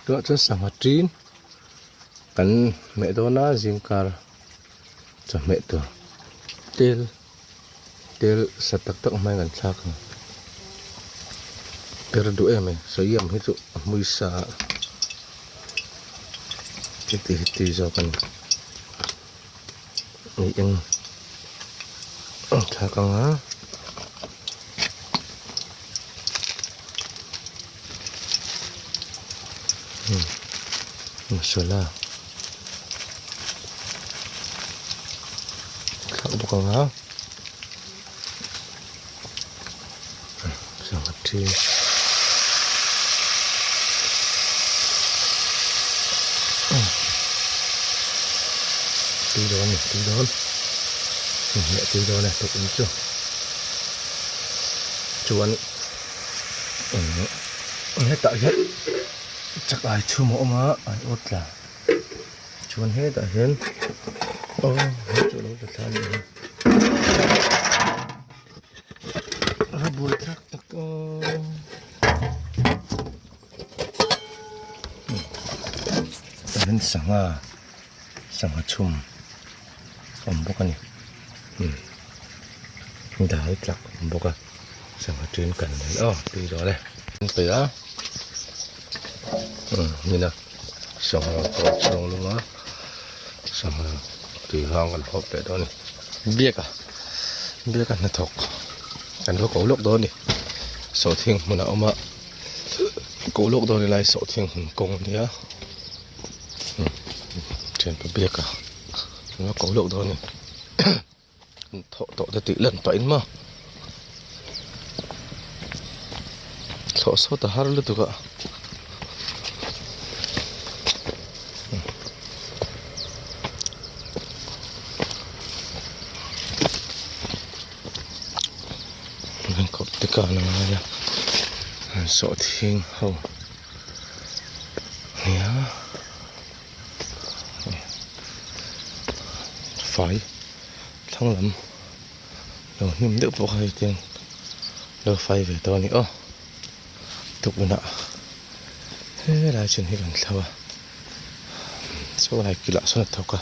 Tunah chuan sangha tin kan hmeh dawn a zingkar chawhmeh tur tel tel sa tak tak hmangin kan thlak ang per duh em mai sawiam hi chu a hmui sa a heti hi tui zawk a ni ni eng thlak ang a. Masala thlak bawk ang a sangha thi tui dawn a ni tui dawn inhmeh tui dawn e tukin chu chuan. Hetah hian chak ai chhum a awm a ai awt tla chuan hetah hian aw hei chu alo tla thla a nih hi a buai thlak tak aw tah hian sangha sangha chhum a awm bawk a ni dal tlak a awm bawk a. Sangha tin kan nei aw tui dawn e. An peih a umm hmina sangha pawh chhung lum a sangha tui hang kan hawp leh dawn a ni biak a biak a hnathawk kan va ko lawk dawn a ni sawhthing hmun a awm a ko lawk dawn a lai sawhthing hmun kawng a nia umm thianpa biak a kan va ko lawk dawn a ni. Thawh tawh te tih lan pah in maw thlawh sawt a har lutuk a kawp te khan a ngai a sawhthing ho nia. Fai thlang lam lo hnim deuh pawh kha hei tiang lo fai ve tawh a ni aw tukverh helai chin hi kan thlo a saw lai kilah sawn a thawk a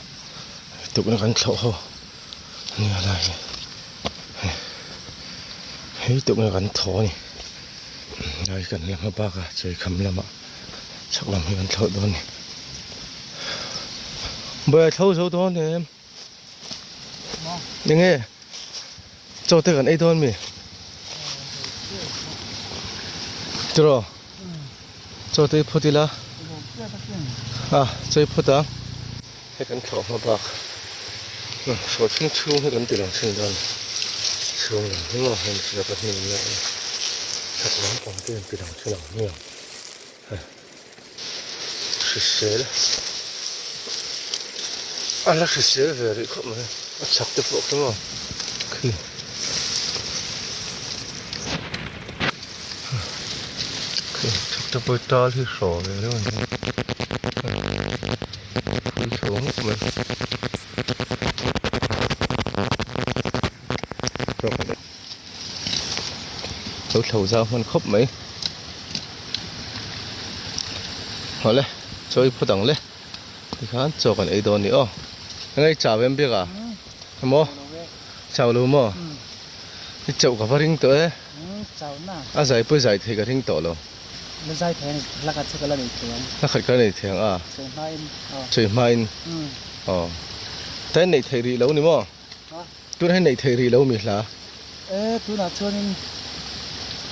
tukverh kan thlawh ho a nia lai hi hei tukverh kan thaw a ni lai kan la hma bak a chawikham lamah. Chhak lam hi kan thlauh dawn a ni. Buai a thlo zo dawn em? Enge chaw te kan ei dawn mi? Tiraw? Chaw te i phawt ila. A chaw i phawt ang. Hei kan thlauh hma bak. Saw chhung chhung hi kan ti lang thin dawn. Chhung lam hi maw heng chu ka hnim na a ni. Chhak lampang te kan ti lang thin ang hmiang. Hrisel a la hrisel ve rih khawp mai a chak te pawh khi maw khi khi chak te pawh hi tal hi hraw ve reuh a ni phui chho ngawt mai. Lo thlo zau hman khawp mai. Awle chaw i phawt ang le tikhan chaw kan ei dawn a ni aw. Enge i chau em biak a? Emaw chau lo maw? I chauh ka va ring tawh e. A zai pawh i zai thei ka ring tawh lo. La zai thei a ni la khat chu ka la nei thei ang. La khat ka la nei thei ang a. Chawi hmain aw. Chawi hmain aw. Tain neih theih rih lo ni maw? Tun hi neih theih rih lo mi hla. E tunah chuanin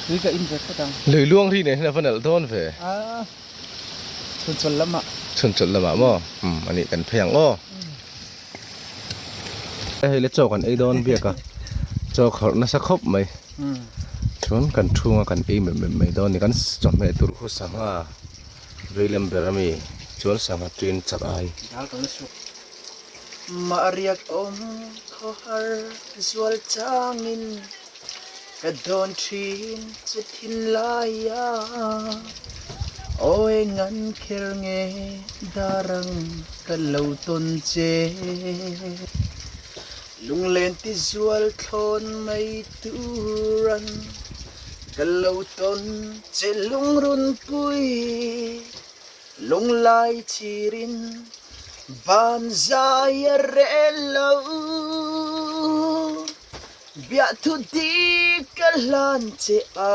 tui ka in ve phawt ang. Lui luang ri nen hian a va nalh dawn ve. A chhun chawlh lamah. Chhun chawlh lamah maw? Umm a nih kan phei ang aw. Hei le chaw kan ei dawn biak a, chaw khawrh nasa khawp mai. Chuan kan thunga kan ei mep mep mai dawn a ni kan chawhmeh tur khu sangha veilam ber ami chuan sangha tin chak ai. Mahriak awm khawhar zual changin ka dawn thin che thinlai a, aw eng an kher nge darang ka lo tawn che. Lunglen ti zual thlawn mai turan ka lo tawn che lungrunpui. Lunglai chirin van zai a rel lo. Biahthu dik ka hlan che a,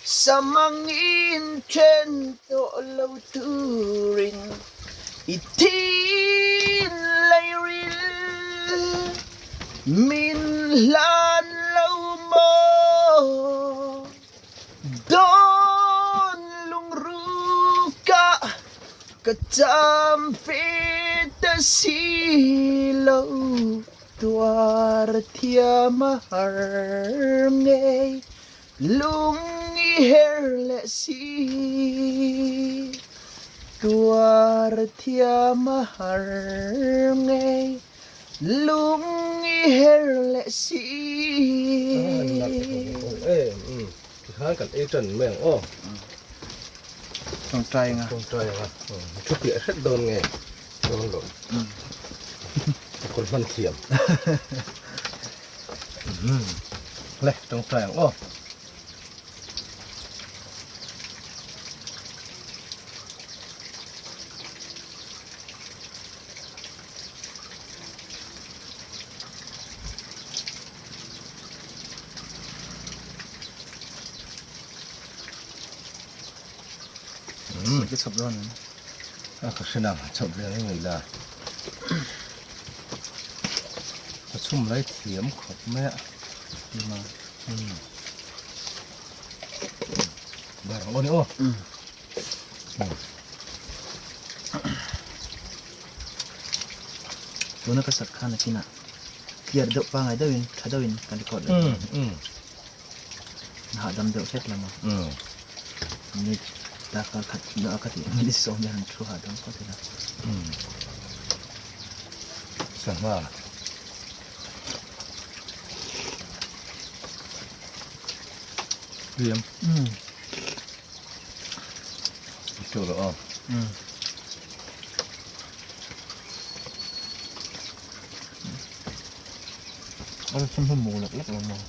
samangin then tawh lo turin i thin leiril min hlan lo maw? Dawn lungruka ka cham ve ta si lo, tuar thiam a har ngei, lung i her leh si. Tuar thiam a har ngei. Lung i her leh si. Tikhan kan ei tan mai ang aw. Tawngtai anga. Tawngtai anga. Thu piah hret dawn nge dawn lo. Kawr hman thiam. Le tawngtai ang aw. Ka chhawp dawn em? A ka hre nang chhawp ve ang ngei la. Ka chhum lai thiam khawp mai a. Bar ang aw ni aw. Tuna ka sak khan akinah clear deuh pangai deuhin tha deuhin ka record leh dawn a hahdam deuh hlek lam a minute darkar khat a ka tih minute sawm vel han thu hahdam phawt ila. Sangha. Liam. Chu lo aw. An chhum hi mu lek lek lo maw?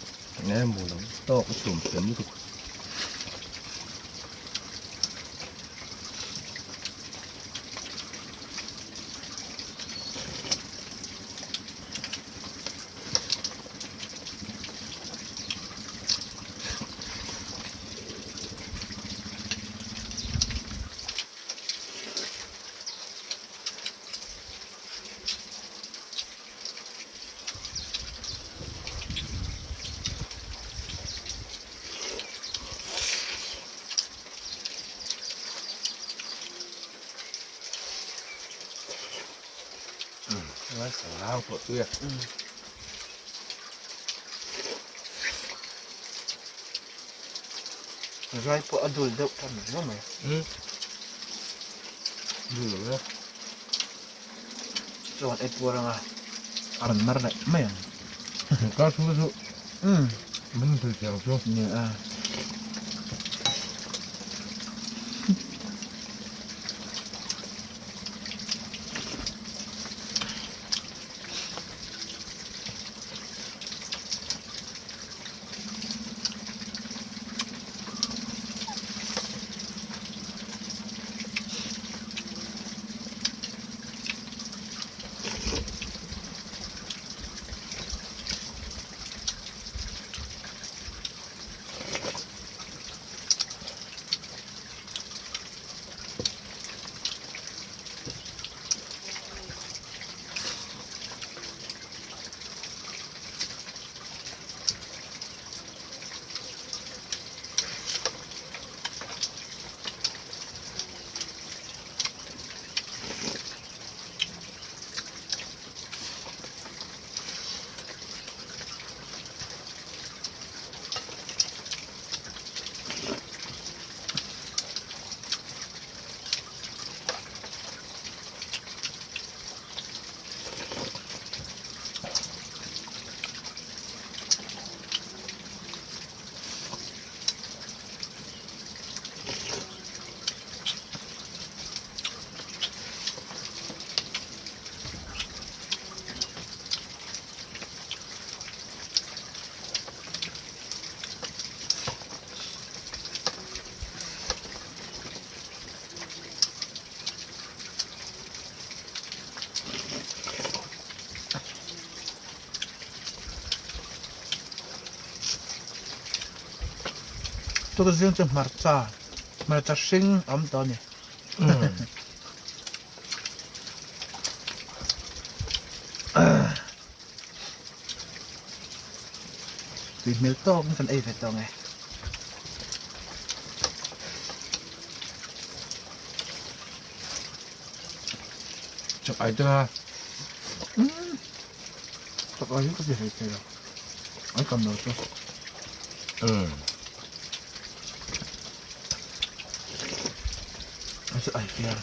Nge mu lo tawk a chhum thiam lutuk. Lang pawh tui a. Rai pawh a dul deuh tan riau mai. Dul lo e. Chuan ei puar anga a rawn mar leh mai ang. Ka thu chu min hrilh thiam chu. Ni a. Tukzing chu hmarcha, hmarcha hring a awm tawh a ni. Tui hmel tawk in kan ei ve tawh ang e. Chak ai te kha. Chak ai hi ka ti hlei thei lo. An tam lo chu. An chu ai fiar.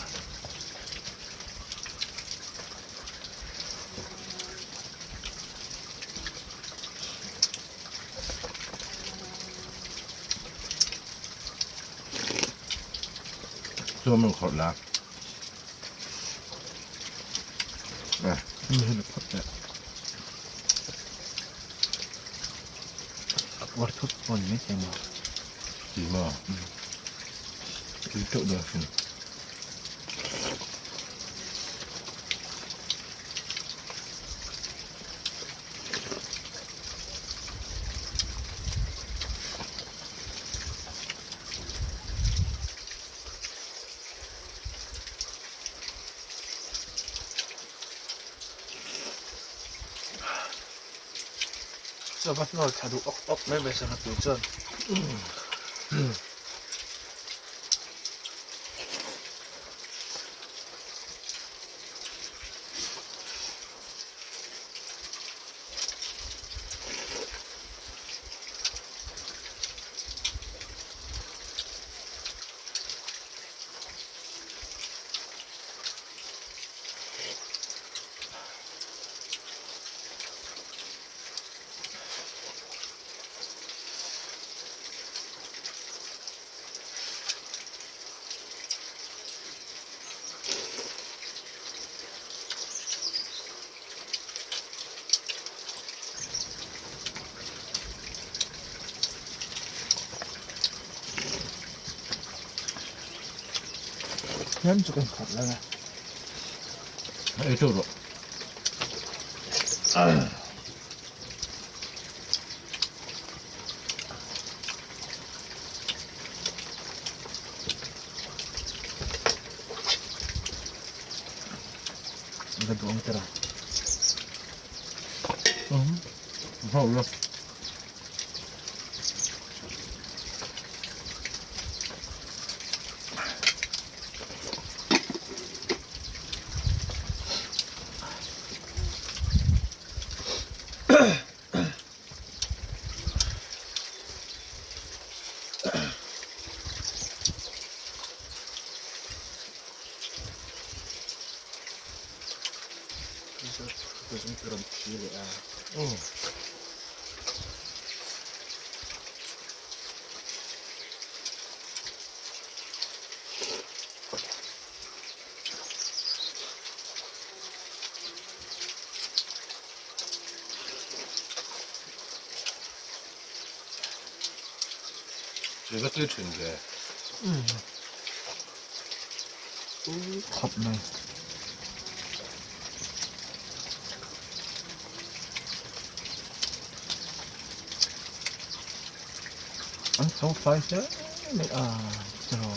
Chuan min khawrh la. Mi hi phawt teh. A puar thut pawh ni maithei maw? Ti maw? Tui teuh dawn asin. Chuan va hnawl thla duh awk awk mai mai sangha tur chuan. Hian chu kan khat lang a. Ei teuh rawh. Ka duh ang tira. Hau la. Tui va tui thin ve. Khawp mai. An so fai hle mai a tiraw.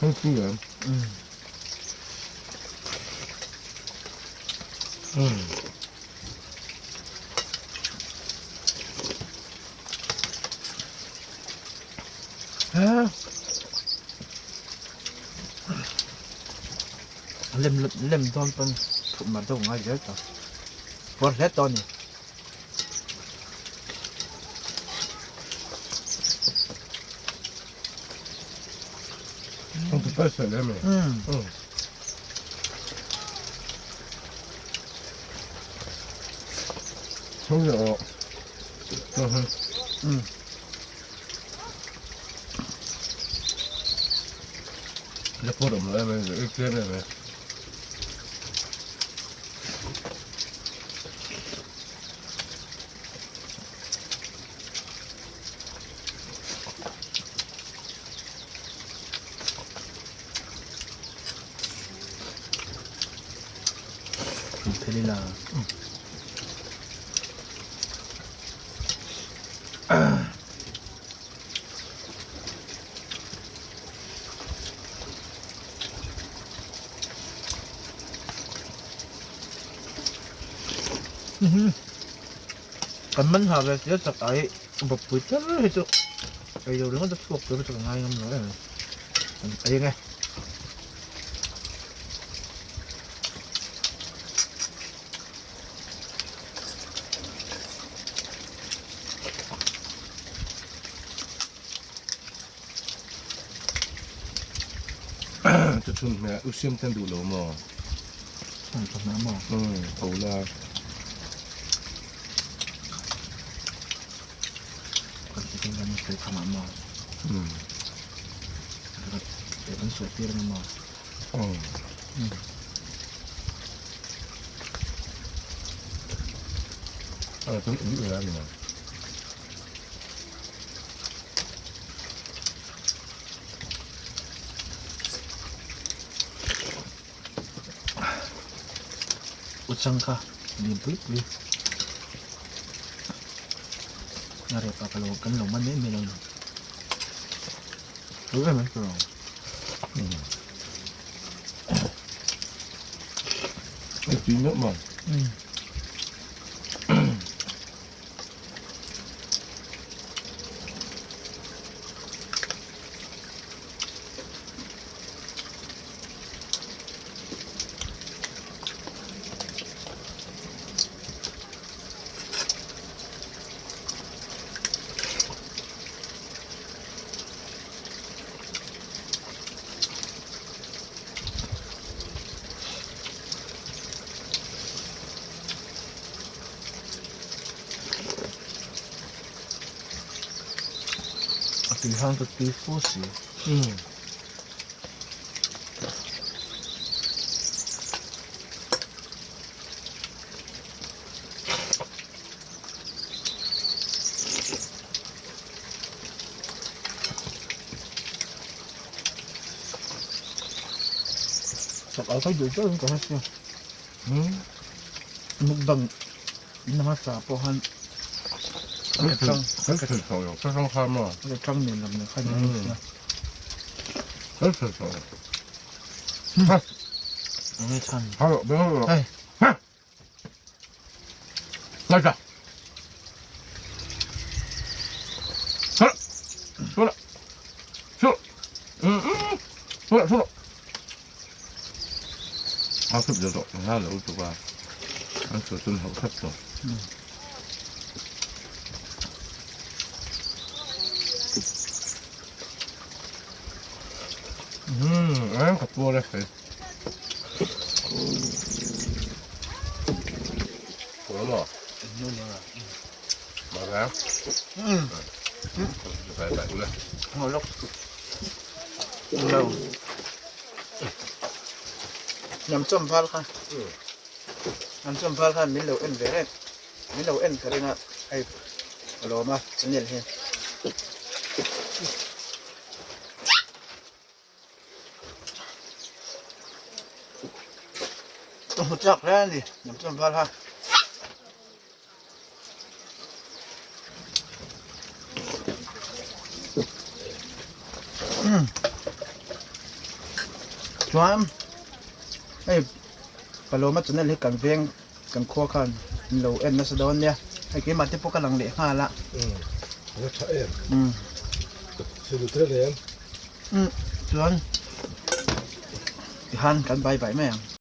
Hei em. Lem lem dawn pawn thut mar deuh ngai zel ta. Puar hle tawh a ni. Phelila. Kan man ha ve sia chak ai bawppui tel hi chu ei lo ringawt a chhuak tur hi chu ka ngai ngam lo em kan ei ang e. Chhun hmel u siam ten duh lo maw? Chhun hmel maw? Umm ho la. Kan ti ten kan sawi kham ah maw? Umm. Kan sawi tir ang maw? Umm. Ah, tun ui ui ani maw? Uchang kha lian pui pui a rep a ka lo kan lo man mai mai lo ni tu em em tur ang tui meuh maw A tui hang ka tui fu si. Chak ai ka duh deuh in ka hre sia. Mukbang na hmasa pawh khan ka chang ka chang nen lam nen khan in sia. Enge chhan hei. A thup deuh tawh ngai lo lutuk a an sawi chun hauh hrep tawh. Umm eng ka puar e hei. Puar maw? Mar reng. Vai vai ula. Ngolok. Lo. Nam chawm val kha Nam chawm val khan min lo en ve reng min lo en ka ring a hei ka lawm a channel hi. Ka hmu chak hle a ni Nam chawm val kha. Chuan hei Paloma channel hi kan veng kan khua khan in lo en nasa dawn nia. Hei keimah te pawh ka lang leh nghal a. Umm a tha em. Umm. Silu tel em. Umm chuan tihan kan bai bai mai ang.